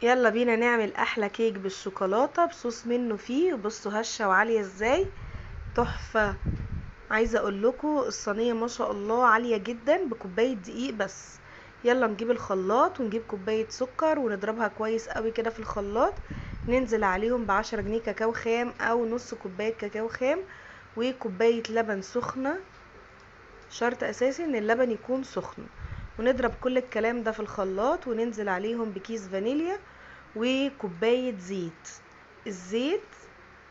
يلا بينا نعمل احلى كيك بالشوكولاتة بصوص منه فيه. بصوا هشة وعالية ازاي، تحفة. عايزة اقول لكم الصينية ما شاء الله عالية جدا بكوباية دقيق بس. يلا نجيب الخلاط ونجيب كوباية سكر ونضربها كويس قوي كده في الخلاط. ننزل عليهم ب10 جنيه كاكاو خام او نص كوباية كاكاو خام وكوباية لبن سخنة، شرط اساسي ان اللبن يكون سخن. ونضرب كل الكلام ده في الخلاط وننزل عليهم بكيس فانيليا وكوباية زيت. الزيت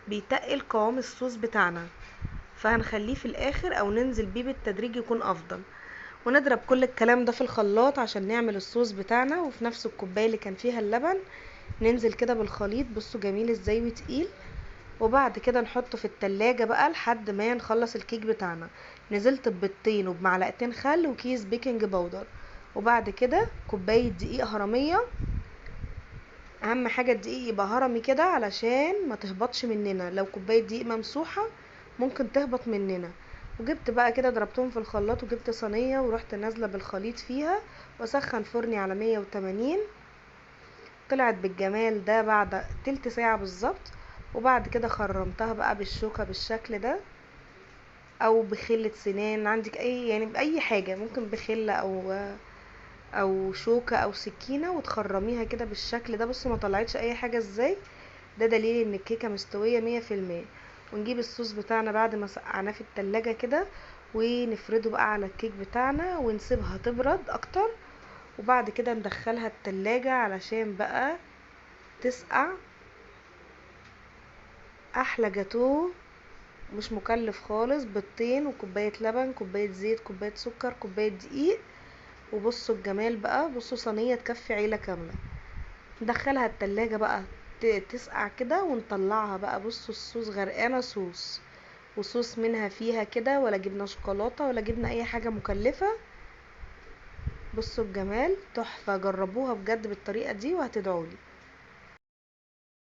بيتقل قوام الصوص بتاعنا، فهنخليه في الاخر او ننزل بيه بالتدريج يكون افضل. ونضرب كل الكلام ده في الخلاط عشان نعمل الصوص بتاعنا. وفي نفس الكوباية اللي كان فيها اللبن ننزل كده بالخليط، بصوا جميل ازاي وتقيل. وبعد كده نحطه في التلاجة بقى لحد ما نخلص الكيك بتاعنا. نزلت ببيضتين وبمعلقتين خل وكيس baking powder، وبعد كده كوباية دقيق هرمية. اهم حاجة الدقيق يبقى هرمي كده علشان ما تهبطش مننا، لو كوباية دقيق ممسوحة ممكن تهبط مننا. وجبت بقى كده ضربتهم في الخلاط وجبت صينية ورحت نازلة بالخليط فيها واسخن فرني على 180. طلعت بالجمال ده بعد تلت ساعة بالظبط. وبعد كده خرمتها بقى بالشوكة بالشكل ده او بخلة سنان، عندك اي يعني باي حاجة، ممكن بخلة او شوكة او سكينة، وتخرميها كده بالشكل ده. بصوا ما طلعتش اي حاجة ازاي، ده دليل ان الكيكة مستوية 100%. ونجيب الصوص بتاعنا بعد ما سقعناه في التلاجة كده ونفرده بقى على الكيك بتاعنا ونسيبها تبرد اكتر، وبعد كده ندخلها التلاجة علشان بقى تسقع. احلى جاتوه مش مكلف خالص، بيضتين وكوباية لبن، كوباية زيت، كوباية سكر، كوباية دقيق. وبصوا الجمال بقى، بصوا صينية تكفي عيلة كاملة. ندخلها التلاجة بقى تسقع كده ونطلعها بقى. بصوا الصوص غرقانة صوص، وصوص منها فيها كده، ولا جبنا شوكولاتة ولا جبنا اي حاجة مكلفة. بصوا الجمال تحفة، جربوها بجد بالطريقة دي وهتدعولي.